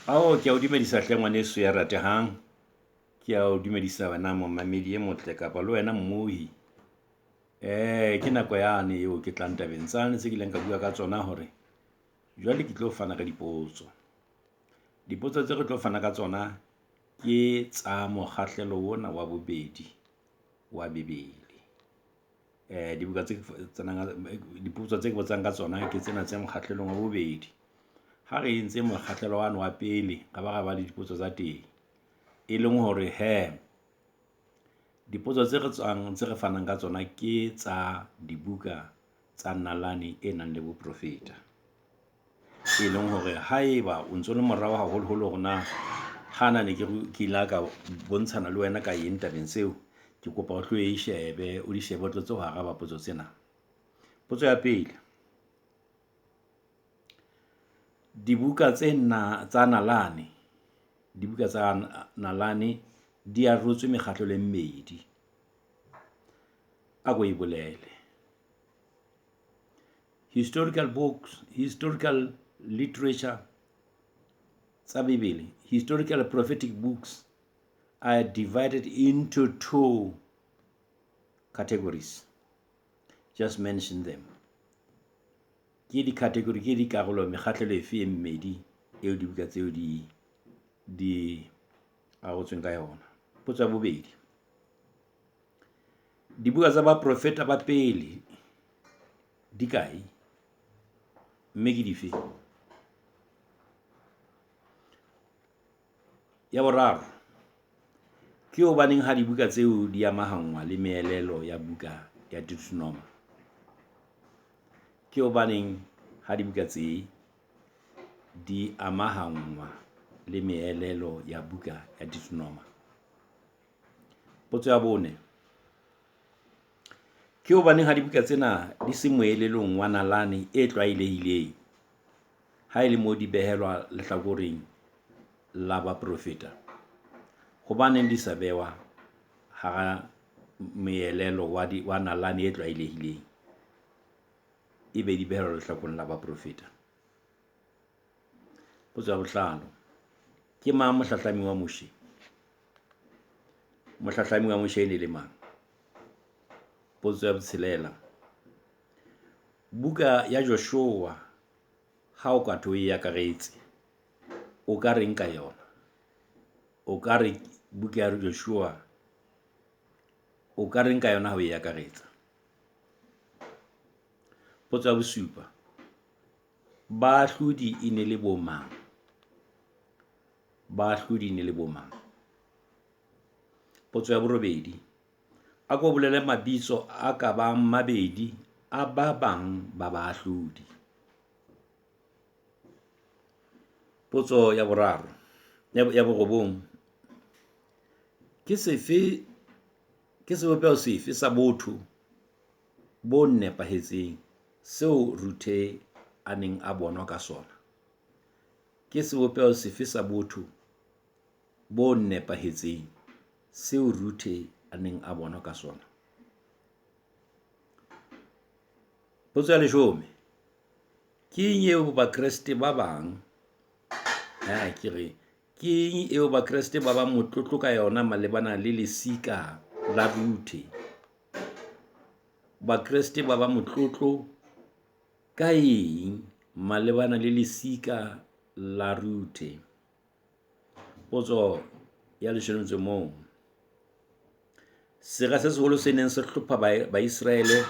Ao, ke a o dumedisa hle ngwaneso ya ratehang. Ke a o dumedisa wena momamedi e motle, kapa le wena mmohi. Ke nako yane eo ke tlang tabeng tsane tse kileng ka bua ka tsona hore jwale ke tlo fana ka dipotso. Dipotso tseo re tlo fana ka tsona ke tsa mokgahlelo ona wa bobedi wa Bebele. Dibuka tse dipotso tse ke botsang ka tsona ke tsena tse mokgahlelong wa bobedi. Ha re entse mokgahlelo wane wa pele, ra ba ra ba le dipotso tsa teng. E leng hore he, dipotso tse re tswang, tse re fanang ka tsona ke tsa dibuka tsa nalane e nang le boprofeta. E leng hore haeba o ntso le morao haholoholo hore na hana ne ke ke ile ka bontshana le wena ka eng tabeng tseo. Ke kopa o tlo e shebe, o di shebe o tlo tseba ho araba potso tsena. Potso ya pele, dibuka tsena tsa nalane, dibuka tsa nalane di arotswe mekgahlelo e mmedi, a ko e bolele. Historical books, historical literature tsa Bebele, historical prophetic books are divided into two categories. Just mention them. Ke di-category, ke dikarolo mekgahlelo efe e mmedi eo dibuka tseo di arotsweng ka yona? Potso ya bobedi, dibuka tsa baprofeta ba pele di kae? Mme ke dife? Ya boraro, ke hobaneng ha dibuka tseo di amahangwa le meelelo ya buka ya Deuteronoma? Ke hobaneng ha dibuka tsee di amahangwa le meelelo ya buka ya Deuteronoma? Potso ya bone, ke hobaneng ha dibuka tsena di se moelelong wa nalane e tlwaelehileng, ha e le mo di behelwa lehlakoreng la baprofeta? Hobaneng di sa behwa hara meelelo wa nalane e tlwaelehileng, e be di behelwa lehlakoreng la baprofeta? Potso ya bohlano, ke mang mohlahlami wa Moshe? Mohlahlami wa Moshe e ne le mang? Potso ya botshelela, buka ya Joshua ha o ka thwe o e akaretse, o ka reng ka yona? O ka re buka ya Joshua, o ka reng ka yona ha o e akaretsa? Potso ya bosupa, baahlodi e ne le bo mang? Baahlodi e ne le bo mang? Potso ya borobedi, a ko bolele mabitso a ka bang mabedi a ba bang ba baahlodi. Potso ya boraro, ya borobong, ke sefe, ke sebopeho sefe sa botho bo nepahetseng seo Ruthe a neng a bonwa ka sona? Ke sebopeho sefe sa botho bo nepahetseng seo Ruthe a neng a bonwa ka sona? Potso ya leshome, ke eng eo Bakreste ba bang, ha ke re, ke eng eo Bakreste ba bang motlotlo ka yona malebana le lesika la Ruthe? Bakreste ba ba motlotlo ka eng malebana le lesika la Ruthe? Potso ya leshome le metso o mong, sera se seholo se neng se hlopha Baiseraele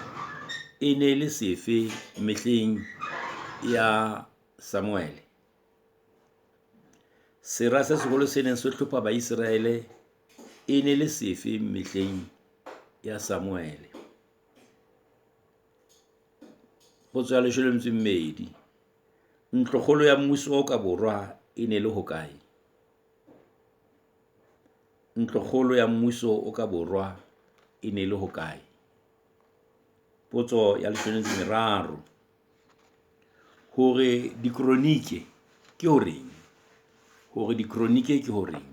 e ne le sefe mehleng ya Samuele? Sera se seholo se neng se hlopha Baiseraele e ne le sefe mehleng ya Samuele? Potso ya leshome le metso e mmedi, ntlokgolo ya mmuso o ka borwa e ne le hokae? Ntlokgolo ya mmuso o ka borwa e ne le hokae? Potso ya leshome le metso e meraro, hore dikronike ke horeng? Hore dikronike ke horeng?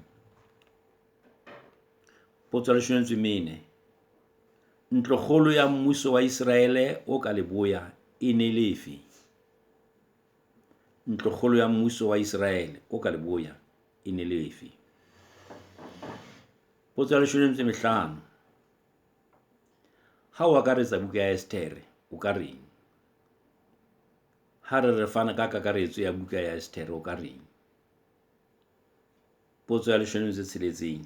Potso ya leshome le metso e mene, ntlokgolo ya mmuso wa Iseraele o ka leboya e ne le efe? Ntlokgolo ya mmuso wa Israele o ka leboya e ne le efe? Potso ya leshome le metso e mehlano. Ha o akaretsa buka ya Esthere, o ka reng? Ha re re fana ka kakaretso ya buka ya Esthere, o ka reng? Potso ya leshome le metso e tsheletseng.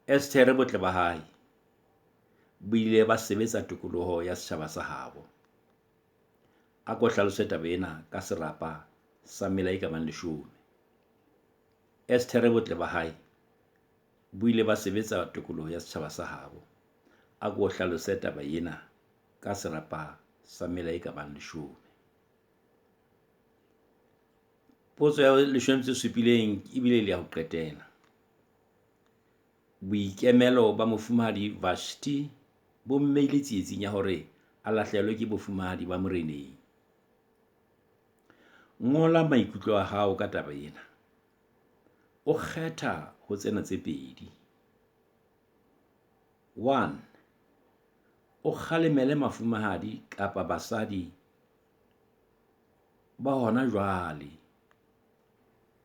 Esthere botle ba hae bo ile ba sebetsa tokoloho ya setjhaba sa habo. A ko hlalose taba ena ka serapa sa mela e kabang leshome. Esthere botle ba hae bo ile ba sebetsa tokoloho ya setjhaba sa habo. A ko hlalose taba ena ka serapa sa mela e kabang leshome. Potso ya leshome le metso e supileng ebile e le ya ho qetela. Boikemelo ba Mofumahadi Vashti bo mmeile tsietsing ya hore a lahlehelwe ke bofumahadi ba moreneng. Ngola maikutlo a hao ka taba ena, o kgetha ho tsena tse pedi. One, o kgalemele mafumahadi kapa basadi ba hona jwale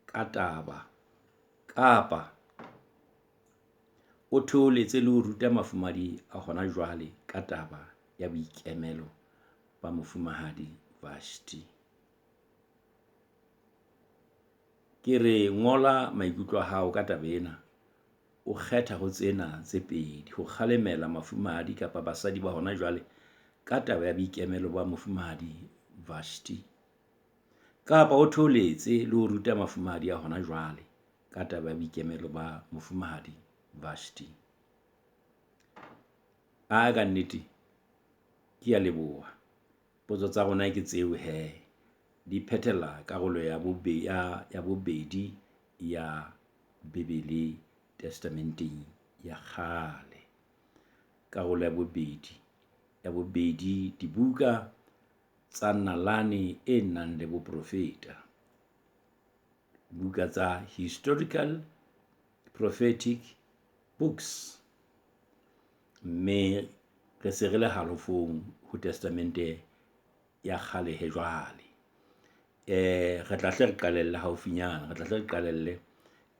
ka taba, kapa o thoholetse le ho ruta mafumahadi a hona jwale ka taba ya boikemelo ba Mofumahadi Vashti. Ke re ngola maikutlo a hao ka taba ena, o kgetha ho tsena tse pedi. Ho kgalemela mafumahadi kapa basadi ba hona jwale ka taba ya boikemelo ba Mofumahadi Vashti. Kapa o thoholetse le ho ruta mafumahadi a hona jwale ka taba ya boikemelo ba Mofumahadi Vashti. Aa kannete ke a leboha. Potso tsa rona ke tseo hee, di phethela karolo ya ya bobedi ya Bibele Testamenteng ya kgale. Karolo ya bobedi, ya bobedi dibuka tsa nalane e nang le boprofeta. Buka tsa historical prophetic books. Mme re se re le halofong ho Testamente ya kgale he jwale. Re tla hle re qalelle haufinyana, re tla hle re qalelle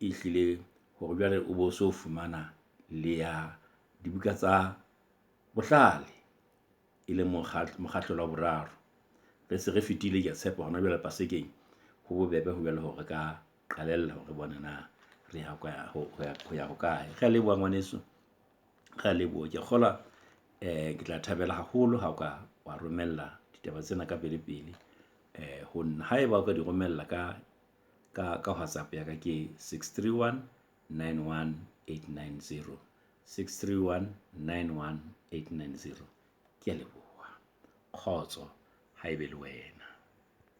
ehlile hore jwale o bo so fumana le ya dibuka tsa bohlale, e leng mokgahlelo wa boraro. Re se re fetile, ke a tshepa hona jwale Pasekeng ho bobebe ho jwale hore re ka qalella hore re bone na re ya ho ya hokae. Re a leboha ngwaneso, re a leboha. Ke a kgolwa ke tla thabela haholo ha o ka wa romella ditaba tsena ka pele pele ho nna. Haeba o ka di romella ka WhatsApp ya ka ke 631 91 890. 631 91 890. Ke a leboha. Kgotso ha e be le wena.